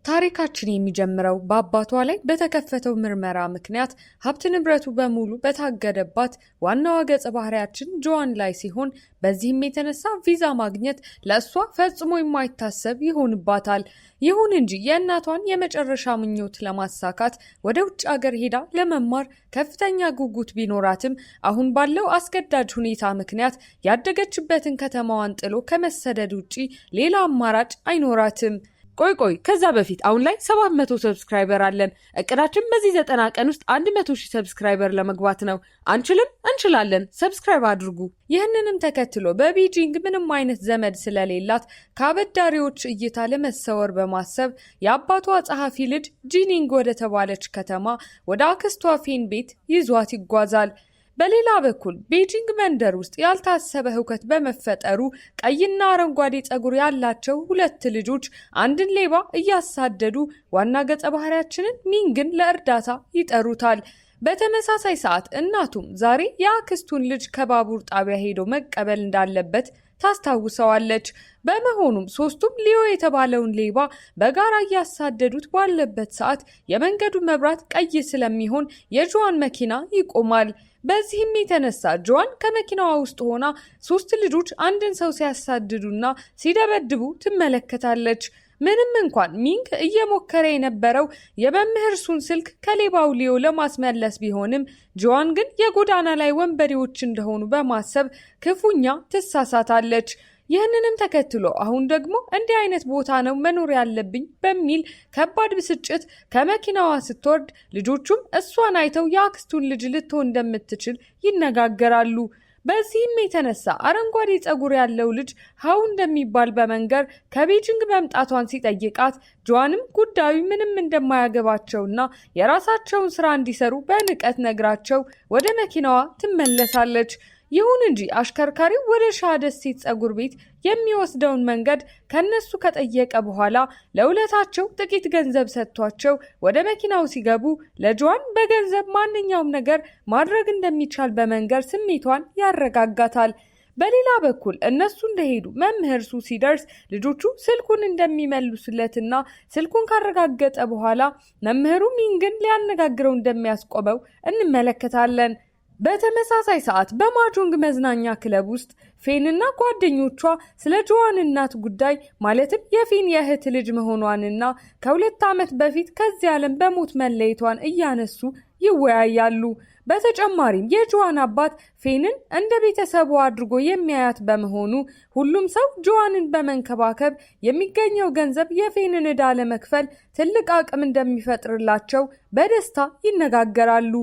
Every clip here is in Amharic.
ታሪካችን የሚጀምረው በአባቷ ላይ በተከፈተው ምርመራ ምክንያት ሀብት ንብረቱ በሙሉ በታገደባት ዋናዋ ገጸ ባህሪያችን ጆዋን ላይ ሲሆን፣ በዚህም የተነሳ ቪዛ ማግኘት ለእሷ ፈጽሞ የማይታሰብ ይሆንባታል። ይሁን እንጂ የእናቷን የመጨረሻ ምኞት ለማሳካት ወደ ውጭ አገር ሄዳ ለመማር ከፍተኛ ጉጉት ቢኖራትም፣ አሁን ባለው አስገዳጅ ሁኔታ ምክንያት ያደገችበትን ከተማዋን ጥሎ ከመሰደድ ውጪ ሌላ አማራጭ አይኖራትም። ቆይ ቆይ፣ ከዛ በፊት አሁን ላይ 700 subscriber አለን። እቅዳችን በዚህ 90 ቀን ውስጥ 100 ሺህ subscriber ለመግባት ነው። አንችልም? እንችላለን። Subscribe አድርጉ። ይህንንም ተከትሎ በቤጂንግ ምንም አይነት ዘመድ ስለሌላት ከአበዳሪዎች እይታ ለመሰወር በማሰብ የአባቷ ጸሐፊ ልጅ ጂኒንግ ወደ ተባለች ከተማ ወደ አክስቷ ፌን ቤት ይዟት ይጓዛል። በሌላ በኩል ቤጂንግ መንደር ውስጥ ያልታሰበ ሁከት በመፈጠሩ ቀይና አረንጓዴ ጸጉር ያላቸው ሁለት ልጆች አንድን ሌባ እያሳደዱ ዋና ገጸ ባህሪያችንን ሚንግን ለእርዳታ ይጠሩታል። በተመሳሳይ ሰዓት እናቱም ዛሬ የአክስቱን ልጅ ከባቡር ጣቢያ ሄዶ መቀበል እንዳለበት ታስታውሰዋለች። በመሆኑም ሶስቱም ሊዮ የተባለውን ሌባ በጋራ እያሳደዱት ባለበት ሰዓት የመንገዱ መብራት ቀይ ስለሚሆን የጆዋን መኪና ይቆማል። በዚህም የተነሳ ጆዋን ከመኪናዋ ውስጥ ሆና ሶስት ልጆች አንድን ሰው ሲያሳድዱና ሲደበድቡ ትመለከታለች። ምንም እንኳን ሚንግ እየሞከረ የነበረው የመምህር ሱን ስልክ ከሌባው ሊዮ ለማስመለስ ቢሆንም፣ ጆዋን ግን የጎዳና ላይ ወንበዴዎች እንደሆኑ በማሰብ ክፉኛ ትሳሳታለች። ይህንንም ተከትሎ አሁን ደግሞ እንዲህ አይነት ቦታ ነው መኖር ያለብኝ በሚል ከባድ ብስጭት ከመኪናዋ ስትወርድ፣ ልጆቹም እሷን አይተው የአክስቱን ልጅ ልትሆን እንደምትችል ይነጋገራሉ። በዚህም የተነሳ አረንጓዴ ጸጉር ያለው ልጅ ሀው እንደሚባል በመንገር ከቤጂንግ መምጣቷን ሲጠይቃት፣ ጆዋንም ጉዳዩ ምንም እንደማያገባቸውና የራሳቸውን ስራ እንዲሰሩ በንቀት ነግራቸው ወደ መኪናዋ ትመለሳለች። ይሁን እንጂ አሽከርካሪው ወደ ሻ ደሴት ጸጉር ቤት የሚወስደውን መንገድ ከነሱ ከጠየቀ በኋላ ለውለታቸው ጥቂት ገንዘብ ሰጥቷቸው ወደ መኪናው ሲገቡ፣ ለጆዋን በገንዘብ ማንኛውም ነገር ማድረግ እንደሚቻል በመንገር ስሜቷን ያረጋጋታል። በሌላ በኩል እነሱ እንደሄዱ መምህር ሱ ሲደርስ ልጆቹ ስልኩን እንደሚመልሱለትና ስልኩን ካረጋገጠ በኋላ መምህሩ ሚንግን ሊያነጋግረው እንደሚያስቆመው እንመለከታለን። በተመሳሳይ ሰዓት በማጆንግ መዝናኛ ክለብ ውስጥ ፌንና ጓደኞቿ ስለ ጆዋን እናት ጉዳይ፣ ማለትም የፌን የእህት ልጅ መሆኗንና ከ2 ዓመት በፊት ከዚህ ዓለም በሞት መለየቷን እያነሱ ይወያያሉ። በተጨማሪም የጆዋን አባት ፌንን እንደ ቤተሰቡ አድርጎ የሚያያት በመሆኑ ሁሉም ሰው ጆዋንን በመንከባከብ የሚገኘው ገንዘብ የፌንን ዕዳ ለመክፈል ትልቅ አቅም እንደሚፈጥርላቸው በደስታ ይነጋገራሉ።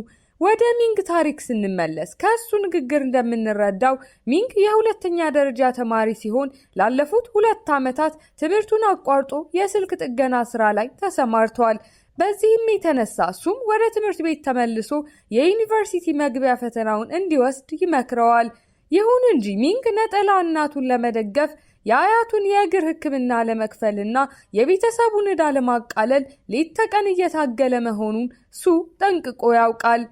ወደ ሚንግ ታሪክ ስንመለስ ከእሱ ንግግር እንደምንረዳው ሚንግ የሁለተኛ ደረጃ ተማሪ ሲሆን፣ ላለፉት 2 ዓመታት ትምህርቱን አቋርጦ የስልክ ጥገና ስራ ላይ ተሰማርቷል። በዚህም የተነሳ እሱም ወደ ትምህርት ቤት ተመልሶ የዩኒቨርሲቲ መግቢያ ፈተናውን እንዲወስድ ይመክረዋል። ይሁን እንጂ ሚንግ ነጠላ እናቱን ለመደገፍ፣ የአያቱን የእግር ሕክምና ለመክፈልና የቤተሰቡን ዕዳ ለማቃለል ሌት ተቀን እየታገለ መሆኑን ሱ ጠንቅቆ ያውቃል።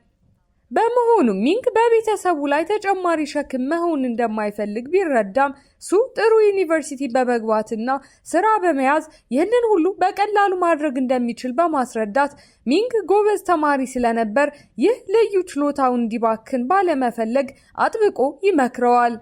በመሆኑም ሚንግ በቤተሰቡ ላይ ተጨማሪ ሸክም መሆን እንደማይፈልግ ቢረዳም፣ ሱ ጥሩ ዩኒቨርሲቲ በመግባትና ስራ በመያዝ ይህንን ሁሉ በቀላሉ ማድረግ እንደሚችል በማስረዳት፣ ሚንግ ጎበዝ ተማሪ ስለነበር ይህ ልዩ ችሎታውን እንዲባክን ባለመፈለግ አጥብቆ ይመክረዋል።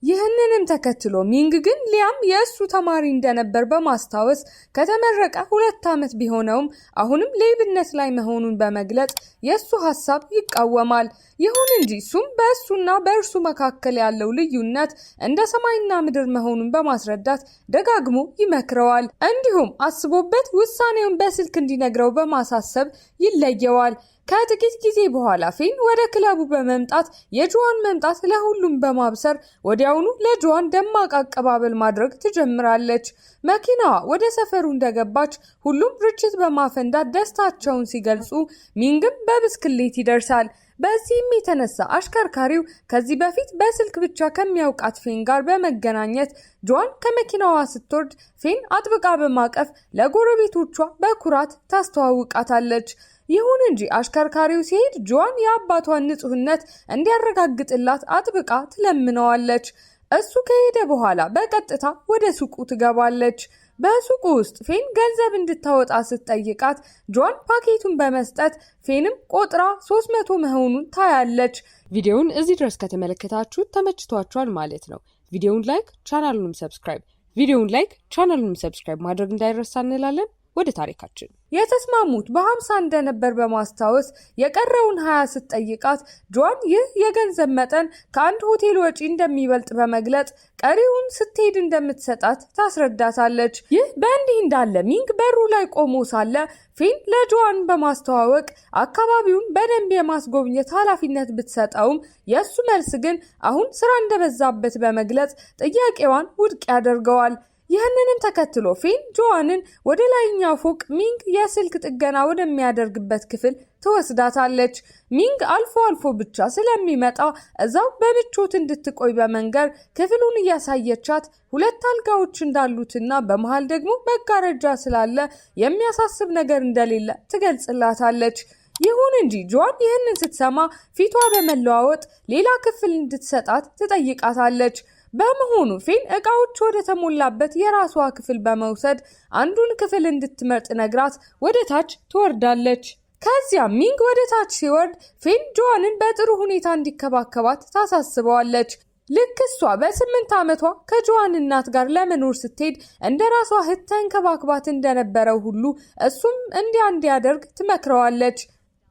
ይህንንም ተከትሎ ሚንግ ግን ሊያም የእሱ ተማሪ እንደነበር በማስታወስ ከተመረቀ 2 ዓመት ቢሆነውም አሁንም ሌብነት ላይ መሆኑን በመግለጽ የእሱ ሀሳብ ይቃወማል። ይሁን እንጂ ሱም በእሱና በእርሱ መካከል ያለው ልዩነት እንደ ሰማይና ምድር መሆኑን በማስረዳት ደጋግሞ ይመክረዋል። እንዲሁም አስቦበት ውሳኔውን በስልክ እንዲነግረው በማሳሰብ ይለየዋል። ከጥቂት ጊዜ በኋላ ፌን ወደ ክለቡ በመምጣት የጆዋን መምጣት ለሁሉም በማብሰር ወዲያውኑ ለጆዋን ደማቅ አቀባበል ማድረግ ትጀምራለች። መኪናዋ ወደ ሰፈሩ እንደገባች ሁሉም ርችት በማፈንዳት ደስታቸውን ሲገልጹ፣ ሚንግም በብስክሌት ይደርሳል። በዚህም የተነሳ አሽከርካሪው ከዚህ በፊት በስልክ ብቻ ከሚያውቃት ፌን ጋር በመገናኘት ጆዋን ከመኪናዋ ስትወርድ ፌን አጥብቃ በማቀፍ ለጎረቤቶቿ በኩራት ታስተዋውቃታለች። ይሁን እንጂ አሽከርካሪው ሲሄድ ጆዋን የአባቷን ንጹሕነት እንዲያረጋግጥላት አጥብቃ ትለምነዋለች። እሱ ከሄደ በኋላ በቀጥታ ወደ ሱቁ ትገባለች። በሱቁ ውስጥ ፌን ገንዘብ እንድታወጣ ስትጠይቃት ጆዋን ፓኬቱን በመስጠት ፌንም ቆጥራ 300 መሆኑን ታያለች። ቪዲዮውን እዚህ ድረስ ከተመለከታችሁ ተመችቷችኋል ማለት ነው። ቪዲዮውን like፣ ቻናሉንም subscribe ቪዲዮውን like፣ ቻናሉንም subscribe ማድረግ እንዳይረሳ እንላለን። ወደ ታሪካችን። የተስማሙት በ50 እንደነበር በማስታወስ የቀረውን 20 ስትጠይቃት ጆዋን ይህ የገንዘብ መጠን ከአንድ ሆቴል ወጪ እንደሚበልጥ በመግለጽ ቀሪውን ስትሄድ እንደምትሰጣት ታስረዳታለች። ይህ በእንዲህ እንዳለ ሚንግ በሩ ላይ ቆሞ ሳለ ፌን ለጆዋን በማስተዋወቅ አካባቢውን በደንብ የማስጎብኘት ኃላፊነት ብትሰጠውም የእሱ መልስ ግን አሁን ስራ እንደበዛበት በመግለጽ ጥያቄዋን ውድቅ ያደርገዋል። ይህንንም ተከትሎ ፌን ጆዋንን ወደ ላይኛው ፎቅ ሚንግ የስልክ ጥገና ወደሚያደርግበት ክፍል ትወስዳታለች። ሚንግ አልፎ አልፎ ብቻ ስለሚመጣ እዛው በምቾት እንድትቆይ በመንገር ክፍሉን እያሳየቻት ሁለት አልጋዎች እንዳሉትና በመሃል ደግሞ መጋረጃ ስላለ የሚያሳስብ ነገር እንደሌለ ትገልጽላታለች። ይሁን እንጂ ጆዋን ይህንን ስትሰማ ፊቷ በመለዋወጥ ሌላ ክፍል እንድትሰጣት ትጠይቃታለች። በመሆኑ ፌን እቃዎች ወደ ተሞላበት የራሷ ክፍል በመውሰድ አንዱን ክፍል እንድትመርጥ ነግራት ወደ ታች ትወርዳለች። ከዚያም ሚንግ ወደ ታች ሲወርድ ፌን ጆዋንን በጥሩ ሁኔታ እንዲከባከባት ታሳስበዋለች። ልክ እሷ በ8 ዓመቷ ከጆዋን እናት ጋር ለመኖር ስትሄድ እንደ ራሷ እህት ተንከባክባት እንደነበረው ሁሉ እሱም እንዲያ እንዲያደርግ ትመክረዋለች።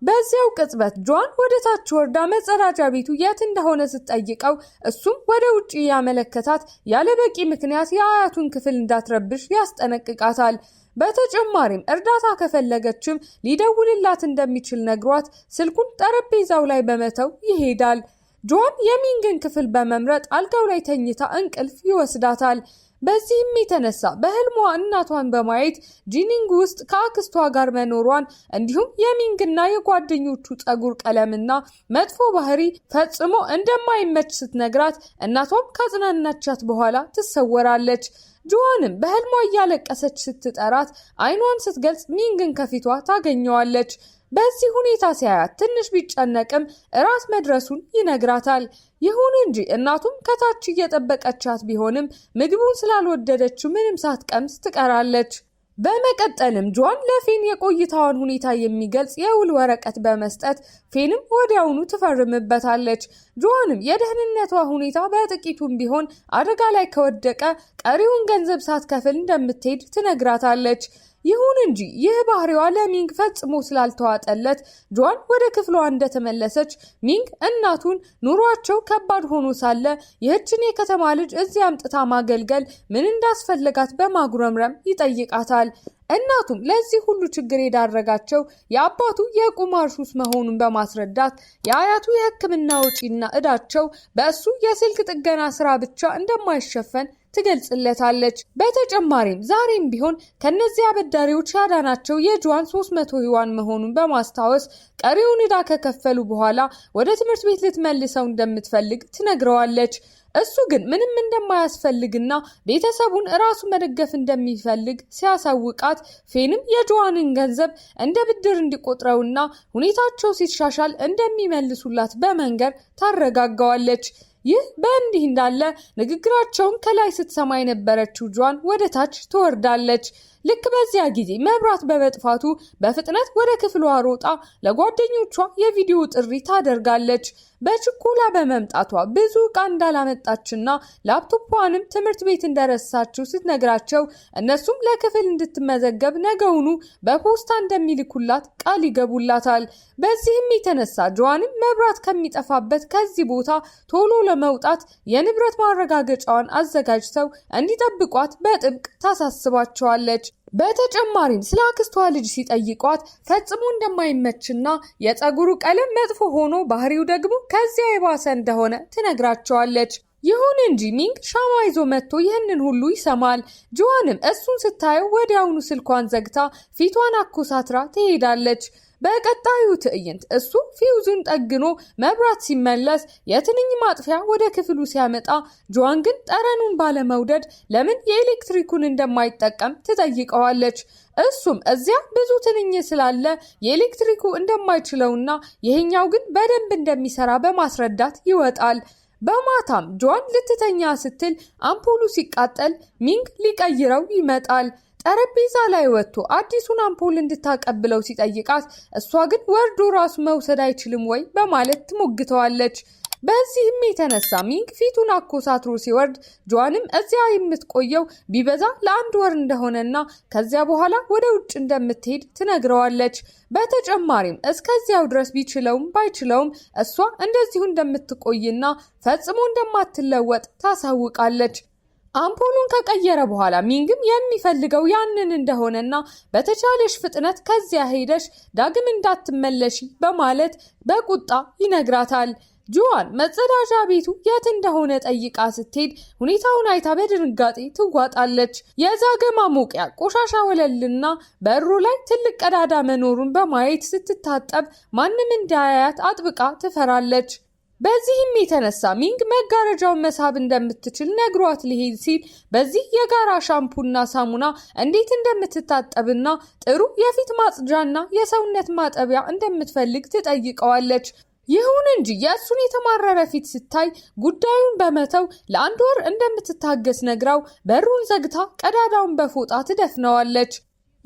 በዚያው ቅጽበት ጆዋን ወደ ታች ወርዳ መጸዳጃ ቤቱ የት እንደሆነ ስትጠይቀው እሱም ወደ ውጭ ያመለከታት ያለ በቂ ምክንያት የአያቱን ክፍል እንዳትረብሽ ያስጠነቅቃታል። በተጨማሪም እርዳታ ከፈለገችም ሊደውልላት እንደሚችል ነግሯት ስልኩን ጠረጴዛው ላይ በመተው ይሄዳል። ጆዋን የሚንግን ክፍል በመምረጥ አልጋው ላይ ተኝታ እንቅልፍ ይወስዳታል። በዚህም የተነሳ በህልሟ እናቷን በማየት ጂኒንግ ውስጥ ከአክስቷ ጋር መኖሯን እንዲሁም የሚንግና የጓደኞቹ ፀጉር ቀለምና መጥፎ ባህሪ ፈጽሞ እንደማይመች ስትነግራት እናቷም ካጽናናቻት በኋላ ትሰወራለች። ጆዋንም በህልሟ እያለቀሰች ስትጠራት አይኗን ስትገልጽ ሚንግን ከፊቷ ታገኘዋለች። በዚህ ሁኔታ ሲያያት ትንሽ ቢጨነቅም እራት መድረሱን ይነግራታል። ይሁን እንጂ እናቱም ከታች እየጠበቀቻት ቢሆንም ምግቡን ስላልወደደችው ምንም ሳትቀምስ ትቀራለች። በመቀጠልም ጆዋን ለፌን የቆይታዋን ሁኔታ የሚገልጽ የውል ወረቀት በመስጠት ፌንም ወዲያውኑ ትፈርምበታለች። ጆዋንም የደህንነቷ ሁኔታ በጥቂቱም ቢሆን አደጋ ላይ ከወደቀ ቀሪውን ገንዘብ ሳትከፍል እንደምትሄድ ትነግራታለች። ይሁን እንጂ ይህ ባህሪዋ ለሚንግ ፈጽሞ ስላልተዋጠለት ጆዋን ወደ ክፍሏ እንደተመለሰች ሚንግ እናቱን ኑሯቸው ከባድ ሆኖ ሳለ ይህችን የከተማ ልጅ እዚህ አምጥታ ማገልገል ምን እንዳስፈለጋት በማጉረምረም ይጠይቃታል። እናቱም ለዚህ ሁሉ ችግር የዳረጋቸው የአባቱ የቁማር ሱስ መሆኑን በማስረዳት የአያቱ የሕክምና ወጪና እዳቸው በእሱ የስልክ ጥገና ስራ ብቻ እንደማይሸፈን ትገልጽለታለች። በተጨማሪም ዛሬም ቢሆን ከነዚህ አበዳሪዎች ያዳናቸው የጆዋን 300 ዩዋን መሆኑን በማስታወስ ቀሪውን ዕዳ ከከፈሉ በኋላ ወደ ትምህርት ቤት ልትመልሰው እንደምትፈልግ ትነግረዋለች። እሱ ግን ምንም እንደማያስፈልግና ቤተሰቡን እራሱ መደገፍ እንደሚፈልግ ሲያሳውቃት ፌንም የጆዋንን ገንዘብ እንደ ብድር እንዲቆጥረውና ሁኔታቸው ሲሻሻል እንደሚመልሱላት በመንገር ታረጋጋዋለች። ይህ በእንዲህ እንዳለ ንግግራቸውን ከላይ ስትሰማ የነበረችው ጆዋን ወደ ታች ትወርዳለች። ልክ በዚያ ጊዜ መብራት በመጥፋቱ በፍጥነት ወደ ክፍሏ ሮጣ ለጓደኞቿ የቪዲዮ ጥሪ ታደርጋለች። በችኮላ በመምጣቷ ብዙ ዕቃ እንዳላመጣችና ላፕቶቿንም ትምህርት ቤት እንደረሳችው ስትነግራቸው እነሱም ለክፍል እንድትመዘገብ ነገውኑ በፖስታ እንደሚልኩላት ቃል ይገቡላታል። በዚህም የተነሳ ጆዋንም መብራት ከሚጠፋበት ከዚህ ቦታ ቶሎ ለመውጣት የንብረት ማረጋገጫዋን አዘጋጅተው እንዲጠብቋት በጥብቅ ታሳስባቸዋለች። በተጨማሪም ስለ አክስቷ ልጅ ሲጠይቋት ፈጽሞ እንደማይመችና የፀጉሩ ቀለም መጥፎ ሆኖ ባህሪው ደግሞ ከዚያ የባሰ እንደሆነ ትነግራቸዋለች። ይሁን እንጂ ሚንግ ሻማ ይዞ መጥቶ ይህንን ሁሉ ይሰማል። ጆዋንም እሱን ስታየው ወዲያውኑ ስልኳን ዘግታ ፊቷን አኮሳትራ ትሄዳለች። በቀጣዩ ትዕይንት እሱ ፊውዙን ጠግኖ መብራት ሲመለስ የትንኝ ማጥፊያ ወደ ክፍሉ ሲያመጣ ጆዋን ግን ጠረኑን ባለመውደድ ለምን የኤሌክትሪኩን እንደማይጠቀም ትጠይቀዋለች። እሱም እዚያ ብዙ ትንኝ ስላለ የኤሌክትሪኩ እንደማይችለውና ይሄኛው ግን በደንብ እንደሚሰራ በማስረዳት ይወጣል። በማታም ጆዋን ልትተኛ ስትል አምፖሉ ሲቃጠል ሚንግ ሊቀይረው ይመጣል። ጠረጴዛ ላይ ወጥቶ አዲሱን አምፖል እንድታቀብለው ሲጠይቃት እሷ ግን ወርዶ ራሱ መውሰድ አይችልም ወይ በማለት ትሞግተዋለች። በዚህም የተነሳ ሚንግ ፊቱን አኮሳትሮ ሲወርድ ጆዋንም እዚያ የምትቆየው ቢበዛ ለ1 ወር እንደሆነና ከዚያ በኋላ ወደ ውጭ እንደምትሄድ ትነግረዋለች። በተጨማሪም እስከዚያው ድረስ ቢችለውም ባይችለውም እሷ እንደዚሁ እንደምትቆይና ፈጽሞ እንደማትለወጥ ታሳውቃለች። አምፖሉን ከቀየረ በኋላ ሚንግም የሚፈልገው ያንን እንደሆነና በተቻለሽ ፍጥነት ከዚያ ሄደሽ ዳግም እንዳትመለሺ በማለት በቁጣ ይነግራታል። ጆዋን መጸዳጃ ቤቱ የት እንደሆነ ጠይቃ ስትሄድ ሁኔታውን አይታ በድንጋጤ ትዋጣለች። የዛገ ማሞቂያ ቆሻሻ ወለልና በሩ ላይ ትልቅ ቀዳዳ መኖሩን በማየት ስትታጠብ ማንም እንዳያያት አጥብቃ ትፈራለች። በዚህም የተነሳ ሚንግ መጋረጃውን መሳብ እንደምትችል ነግሯት ሊሄድ ሲል በዚህ የጋራ ሻምፑና ሳሙና እንዴት እንደምትታጠብና ጥሩ የፊት ማጽጃና የሰውነት ማጠቢያ እንደምትፈልግ ትጠይቀዋለች። ይሁን እንጂ የእሱን የተማረረ ፊት ስታይ ጉዳዩን በመተው ለ1 ወር እንደምትታገስ ነግራው በሩን ዘግታ ቀዳዳውን በፎጣ ትደፍነዋለች።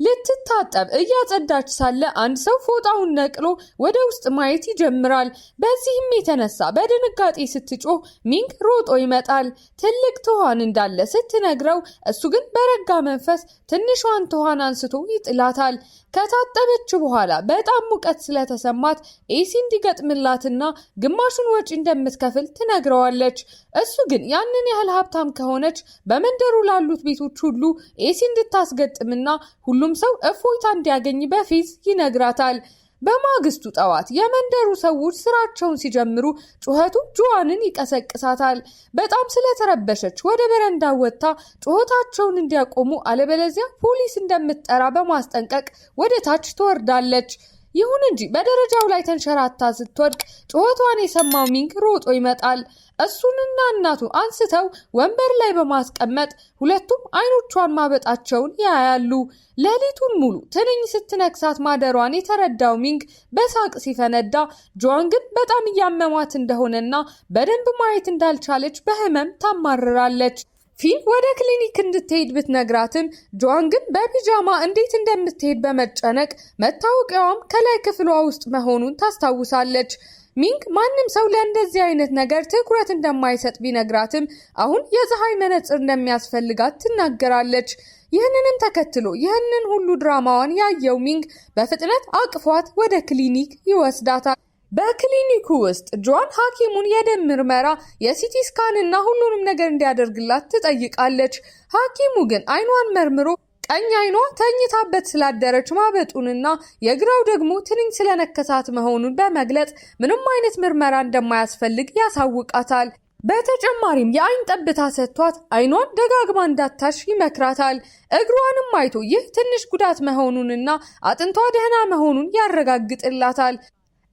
ልትታጠብ እያጸዳች ሳለ አንድ ሰው ፎጣውን ነቅሎ ወደ ውስጥ ማየት ይጀምራል። በዚህም የተነሳ በድንጋጤ ስትጮህ ሚንግ ሮጦ ይመጣል። ትልቅ ትኋን እንዳለ ስትነግረው እሱ ግን በረጋ መንፈስ ትንሿን ትኋን አንስቶ ይጥላታል። ከታጠበች በኋላ በጣም ሙቀት ስለተሰማት AC እንዲገጥምላትና ግማሹን ወጪ እንደምትከፍል ትነግረዋለች። እሱ ግን ያንን ያህል ሀብታም ከሆነች በመንደሩ ላሉት ቤቶች ሁሉ AC እንድታስገጥምና ሁሉም ሰው እፎይታ እንዲያገኝ በፌዝ ይነግራታል። በማግስቱ ጠዋት የመንደሩ ሰዎች ስራቸውን ሲጀምሩ ጩኸቱ ጆዋንን ይቀሰቅሳታል። በጣም ስለተረበሸች ወደ በረንዳ ወጥታ ጩኸታቸውን እንዲያቆሙ አለበለዚያ ፖሊስ እንደምትጠራ በማስጠንቀቅ ወደ ታች ትወርዳለች። ይሁን እንጂ በደረጃው ላይ ተንሸራታ ስትወድቅ ጩኸቷን የሰማው ሚንግ ሮጦ ይመጣል። እሱንና እናቱ አንስተው ወንበር ላይ በማስቀመጥ ሁለቱም አይኖቿን ማበጣቸውን ያያሉ። ሌሊቱን ሙሉ ትንኝ ስትነክሳት ማደሯን የተረዳው ሚንግ በሳቅ ሲፈነዳ፣ ጆዋን ግን በጣም እያመማት እንደሆነና በደንብ ማየት እንዳልቻለች በህመም ታማርራለች። ፊን ወደ ክሊኒክ እንድትሄድ ብትነግራትም ጆዋን ግን በፒጃማ እንዴት እንደምትሄድ በመጨነቅ መታወቂያዋም ከላይ ክፍሏ ውስጥ መሆኑን ታስታውሳለች። ሚንግ ማንም ሰው ለእንደዚህ አይነት ነገር ትኩረት እንደማይሰጥ ቢነግራትም አሁን የፀሐይ መነጽር እንደሚያስፈልጋት ትናገራለች። ይህንንም ተከትሎ ይህንን ሁሉ ድራማዋን ያየው ሚንግ በፍጥነት አቅፏት ወደ ክሊኒክ ይወስዳታል። በክሊኒኩ ውስጥ ጆዋን ሐኪሙን የደም ምርመራ፣ የ CT scan እና ሁሉንም ነገር እንዲያደርግላት ትጠይቃለች። ሐኪሙ ግን አይኗን መርምሮ ቀኝ አይኗ ተኝታበት ስላደረች ማበጡንና የግራው ደግሞ ትንኝ ስለነከሳት መሆኑን በመግለጽ ምንም አይነት ምርመራ እንደማያስፈልግ ያሳውቃታል። በተጨማሪም የአይን ጠብታ ሰጥቷት አይኗን ደጋግማ እንዳታሽ ይመክራታል። እግሯንም አይቶ ይህ ትንሽ ጉዳት መሆኑንና አጥንቷ ደህና መሆኑን ያረጋግጥላታል።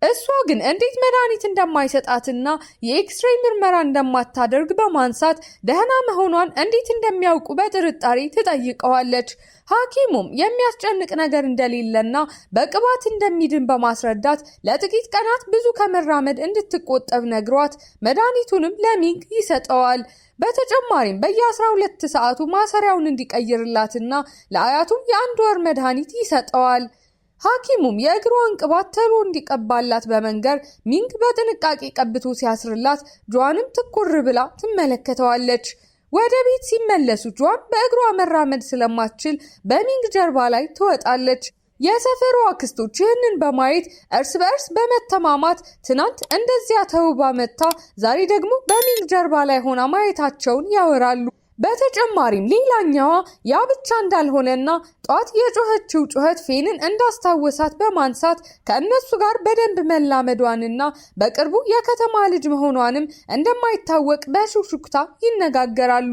እሷ ግን እንዴት መድኃኒት እንደማይሰጣትና የኤክስሬይ ምርመራ እንደማታደርግ በማንሳት ደህና መሆኗን እንዴት እንደሚያውቁ በጥርጣሬ ትጠይቀዋለች። ሐኪሙም የሚያስጨንቅ ነገር እንደሌለና በቅባት እንደሚድን በማስረዳት ለጥቂት ቀናት ብዙ ከመራመድ እንድትቆጠብ ነግሯት መድኃኒቱንም ለሚንግ ይሰጠዋል። በተጨማሪም በየ12 ሰዓቱ ማሰሪያውን እንዲቀይርላትና ለአያቱም የ1 ወር መድኃኒት ይሰጠዋል። ሐኪሙም የእግሯን ቅባት ቶሎ እንዲቀባላት በመንገር ሚንግ በጥንቃቄ ቀብቶ ሲያስርላት ጆዋንም ትኩር ብላ ትመለከተዋለች። ወደ ቤት ሲመለሱ ጆዋን በእግሯ መራመድ ስለማትችል በሚንግ ጀርባ ላይ ትወጣለች። የሰፈሩ አክስቶች ይህንን በማየት እርስ በእርስ በመተማማት ትናንት እንደዚያ ተውባ መጥታ ዛሬ ደግሞ በሚንግ ጀርባ ላይ ሆና ማየታቸውን ያወራሉ። በተጨማሪም ሌላኛዋ ያ ብቻ እንዳልሆነና ጧት የጮኸችው ጩኸት ፌንን እንዳስታወሳት በማንሳት ከእነሱ ጋር በደንብ መላመዷንና በቅርቡ የከተማ ልጅ መሆኗንም እንደማይታወቅ በሹክሹክታ ይነጋገራሉ።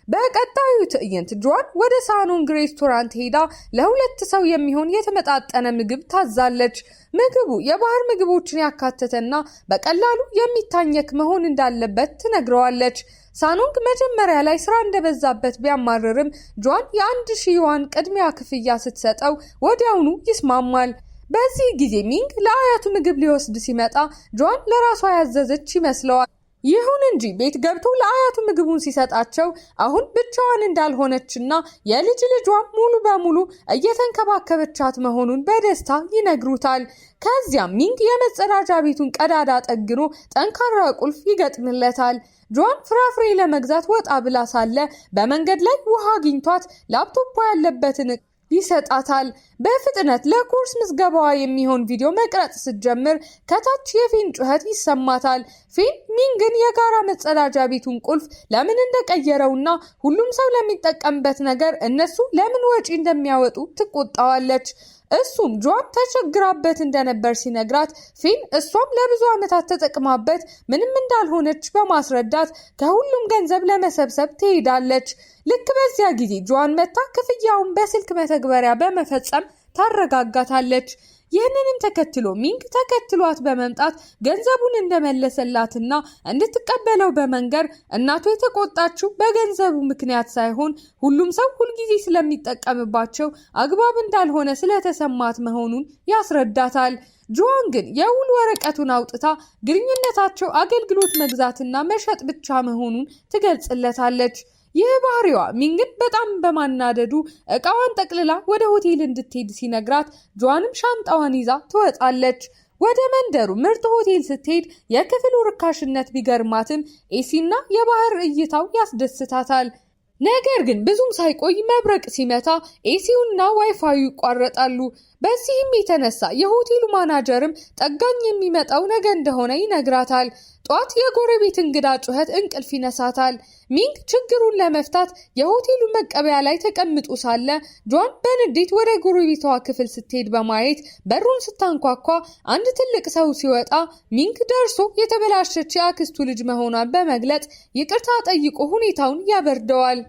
በቀጣዩ ትዕይንት ጆዋን ወደ ሳኖንግ ሬስቶራንት ሄዳ ለሁለት ሰው የሚሆን የተመጣጠነ ምግብ ታዛለች። ምግቡ የባህር ምግቦችን ያካተተና በቀላሉ የሚታኘክ መሆን እንዳለበት ትነግረዋለች። ሳኖንግ መጀመሪያ ላይ ስራ እንደበዛበት ቢያማርርም ጆዋን የ1000 ዩዋን ቅድሚያ ክፍያ ስትሰጠው ወዲያውኑ ይስማማል። በዚህ ጊዜ ሚንግ ለአያቱ ምግብ ሊወስድ ሲመጣ ጆዋን ለራሷ ያዘዘች ይመስለዋል። ይሁን እንጂ ቤት ገብቶ ለአያቱ ምግቡን ሲሰጣቸው አሁን ብቻዋን እንዳልሆነችና የልጅ ልጇን ሙሉ በሙሉ እየተንከባከበቻት መሆኑን በደስታ ይነግሩታል። ከዚያም ሚንግ የመጸዳጃ ቤቱን ቀዳዳ ጠግኖ ጠንካራ ቁልፍ ይገጥምለታል። ጆዋን ፍራፍሬ ለመግዛት ወጣ ብላ ሳለ በመንገድ ላይ ውሃ አግኝቷት ላፕቶፑ ያለበትን ይሰጣታል። በፍጥነት ለኮርስ ምዝገባዋ የሚሆን ቪዲዮ መቅረጽ ስትጀምር ከታች የፌን ጩኸት ይሰማታል። ፌን ሚንግን የጋራ መጸዳጃ ቤቱን ቁልፍ ለምን እንደቀየረውና ሁሉም ሰው ለሚጠቀምበት ነገር እነሱ ለምን ወጪ እንደሚያወጡ ትቆጣዋለች። እሱም ጆዋን ተቸግራበት እንደነበር ሲነግራት ፌን እሷም ለብዙ ዓመታት ተጠቅማበት ምንም እንዳልሆነች በማስረዳት ከሁሉም ገንዘብ ለመሰብሰብ ትሄዳለች። ልክ በዚያ ጊዜ ጆዋን መጥታ ክፍያውን በስልክ መተግበሪያ በመፈጸም ታረጋጋታለች። ይህንንም ተከትሎ ሚንግ ተከትሏት በመምጣት ገንዘቡን እንደመለሰላትና እንድትቀበለው በመንገር እናቱ የተቆጣችው በገንዘቡ ምክንያት ሳይሆን ሁሉም ሰው ሁልጊዜ ስለሚጠቀምባቸው አግባብ እንዳልሆነ ስለተሰማት መሆኑን ያስረዳታል። ጆዋን ግን የውል ወረቀቱን አውጥታ ግንኙነታቸው አገልግሎት መግዛትና መሸጥ ብቻ መሆኑን ትገልጽለታለች። ይህ ባህሪዋ ሚንግን በጣም በማናደዱ እቃዋን ጠቅልላ ወደ ሆቴል እንድትሄድ ሲነግራት ጆዋንም ሻንጣዋን ይዛ ትወጣለች። ወደ መንደሩ ምርጥ ሆቴል ስትሄድ የክፍሉ ርካሽነት ቢገርማትም AC ና የባህር እይታው ያስደስታታል። ነገር ግን ብዙም ሳይቆይ መብረቅ ሲመታ AC ውና WiFi ዩ ይቋረጣሉ። በዚህም የተነሳ የሆቴሉ ማናጀርም ጠጋኝ የሚመጣው ነገ እንደሆነ ይነግራታል። ጧት የጎረቤት እንግዳ ጩኸት እንቅልፍ ይነሳታል። ሚንግ ችግሩን ለመፍታት የሆቴሉ መቀበያ ላይ ተቀምጦ ሳለ ጆዋን በንዴት ወደ ጎረቤቷ ክፍል ስትሄድ በማየት በሩን ስታንኳኳ አንድ ትልቅ ሰው ሲወጣ ሚንግ ደርሶ የተበላሸች የአክስቱ ልጅ መሆኗን በመግለጽ ይቅርታ ጠይቆ ሁኔታውን ያበርደዋል።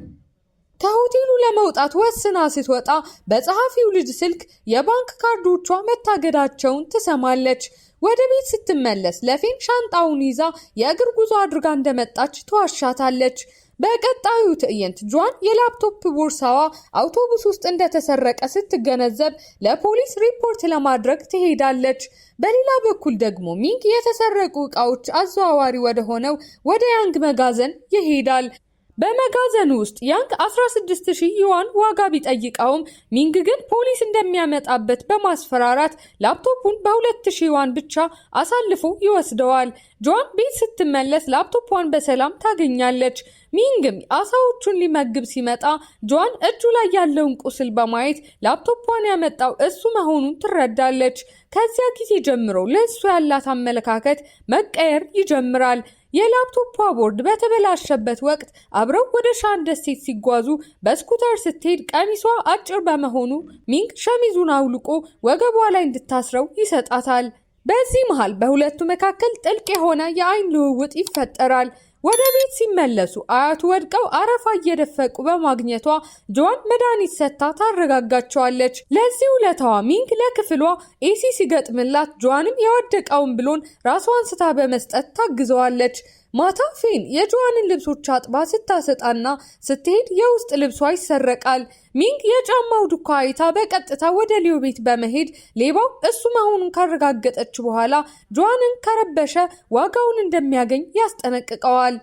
ከሆቴሉ ለመውጣት ወስና ስትወጣ በጸሐፊው ልጅ ስልክ የባንክ ካርዶቿ መታገዳቸውን ትሰማለች። ወደ ቤት ስትመለስ ለፌን ሻንጣውን ይዛ የእግር ጉዞ አድርጋ እንደመጣች ትዋሻታለች። በቀጣዩ ትዕይንት ጆዋን የላፕቶፕ ቦርሳዋ አውቶቡስ ውስጥ እንደተሰረቀ ስትገነዘብ ለፖሊስ ሪፖርት ለማድረግ ትሄዳለች። በሌላ በኩል ደግሞ ሚንግ የተሰረቁ ዕቃዎች አዘዋዋሪ ወደሆነው ወደ ያንግ መጋዘን ይሄዳል። በመጋዘኑ ውስጥ ያንግ 16,000 ዩዋን ዋጋ ቢጠይቀውም ሚንግ ግን ፖሊስ እንደሚያመጣበት በማስፈራራት ላፕቶፑን በ2,000 ዩዋን ብቻ አሳልፎ ይወስደዋል። ጆዋን ቤት ስትመለስ ላፕቶፏን በሰላም ታገኛለች። ሚንግም አሳዎቹን ሊመግብ ሲመጣ ጆዋን እጁ ላይ ያለውን ቁስል በማየት ላፕቶፏን ያመጣው እሱ መሆኑን ትረዳለች። ከዚያ ጊዜ ጀምሮ ለእሱ ያላት አመለካከት መቀየር ይጀምራል። የላፕቶቿ ቦርድ በተበላሸበት ወቅት አብረው ወደ ሻን ደሴት ሲጓዙ በ scooter ስትሄድ ቀሚሷ አጭር በመሆኑ ሚንግ ሸሚዙን አውልቆ ወገቧ ላይ እንድታስረው ይሰጣታል። በዚህ መሃል በሁለቱ መካከል ጥልቅ የሆነ የአይን ልውውጥ ይፈጠራል። ወደ ቤት ሲመለሱ አያቱ ወድቀው አረፋ እየደፈቁ በማግኘቷ ጆዋን መድኃኒት ሰጥታ ታረጋጋቸዋለች። ለዚህ ውለታዋ ሚንግ ለክፍሏ AC ሲገጥምላት ጆዋንም የወደቀውን ብሎን ራሷን ስታ በመስጠት ታግዘዋለች። ማታ ፌን የጆዋንን ልብሶች አጥባ ስታሰጣና ስትሄድ የውስጥ ልብሷ ይሰረቃል። ሚንግ የጫማው ዱካ አይታ በቀጥታ ወደ ሊዮ ቤት በመሄድ ሌባው እሱ መሆኑን ካረጋገጠች በኋላ ጆዋንን ከረበሸ ዋጋውን እንደሚያገኝ ያስጠነቅቀዋል።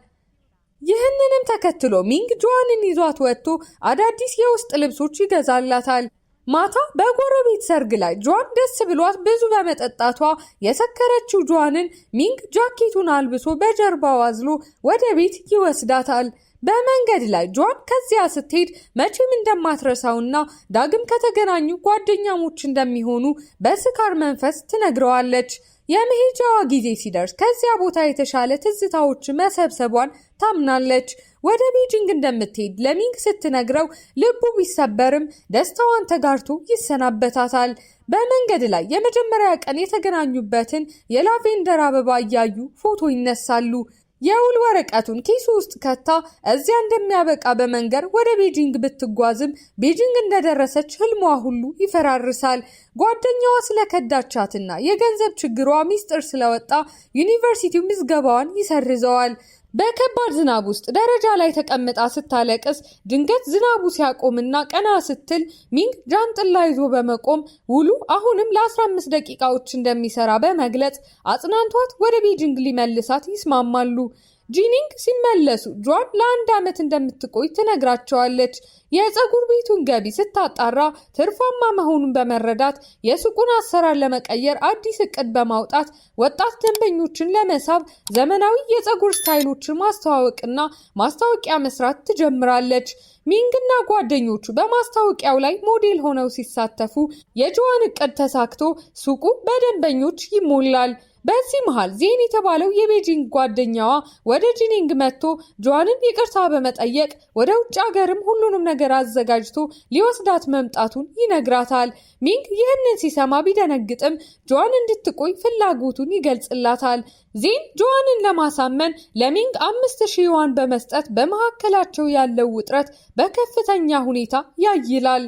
ይህንንም ተከትሎ ሚንግ ጆዋንን ይዟት ወጥቶ አዳዲስ የውስጥ ልብሶች ይገዛላታል። ማታ በጎረቤት ሰርግ ላይ ጆዋን ደስ ብሏት ብዙ በመጠጣቷ የሰከረችው ጆዋንን ሚንግ ጃኬቱን አልብሶ በጀርባው አዝሎ ወደ ቤት ይወስዳታል። በመንገድ ላይ ጆዋን ከዚያ ስትሄድ መቼም እንደማትረሳውና ዳግም ከተገናኙ ጓደኛሞች እንደሚሆኑ በስካር መንፈስ ትነግረዋለች። የመሄጃዋ ጊዜ ሲደርስ ከዚያ ቦታ የተሻለ ትዝታዎች መሰብሰቧን ታምናለች። ወደ ቤጂንግ እንደምትሄድ ለሚንግ ስትነግረው ልቡ ቢሰበርም ደስታዋን ተጋርቶ ይሰናበታታል። በመንገድ ላይ የመጀመሪያ ቀን የተገናኙበትን የ lavender አበባ እያዩ ፎቶ ይነሳሉ። የውል ወረቀቱን ኪሱ ውስጥ ከታ እዚያ እንደሚያበቃ በመንገር ወደ ቤጂንግ ብትጓዝም ቤጂንግ እንደደረሰች ህልሟ ሁሉ ይፈራርሳል። ጓደኛዋ ስለከዳቻትና የገንዘብ ችግሯ ሚስጥር ስለወጣ ዩኒቨርሲቲው ምዝገባዋን ይሰርዘዋል። በከባድ ዝናብ ውስጥ ደረጃ ላይ ተቀምጣ ስታለቅስ ድንገት ዝናቡ ሲያቆምና ቀና ስትል ሚንግ ጃንጥላ ይዞ በመቆም ውሉ አሁንም ለ15 ደቂቃዎች እንደሚሰራ በመግለጽ አጽናንቷት ወደ ቤጂንግ ሊመልሳት ይስማማሉ። ጂኒንግ ሲመለሱ ጆዋን ለ1 ዓመት እንደምትቆይ ትነግራቸዋለች። የፀጉር ቤቱን ገቢ ስታጣራ ትርፋማ መሆኑን በመረዳት የሱቁን አሰራር ለመቀየር አዲስ እቅድ በማውጣት ወጣት ደንበኞችን ለመሳብ ዘመናዊ የፀጉር style ኦችን ማስተዋወቅና ማስታወቂያ መስራት ትጀምራለች። ሚንግና ጓደኞቹ በማስታወቂያው ላይ ሞዴል ሆነው ሲሳተፉ የጆዋን እቅድ ተሳክቶ ሱቁ በደንበኞች ይሞላል። በዚህ መሃል ዜን የተባለው የቤጂንግ ጓደኛዋ ወደ ጂኒንግ መጥቶ ጆዋንን ይቅርታ በመጠየቅ ወደ ውጭ ሀገርም ሁሉንም ነገር አዘጋጅቶ ሊወስዳት መምጣቱን ይነግራታል። ሚንግ ይህንን ሲሰማ ቢደነግጥም ጆዋን እንድትቆይ ፍላጎቱን ይገልጽላታል። ዜን ጆዋንን ለማሳመን ለሚንግ 5000 ዩዋን በመስጠት በመካከላቸው ያለው ውጥረት በከፍተኛ ሁኔታ ያይላል።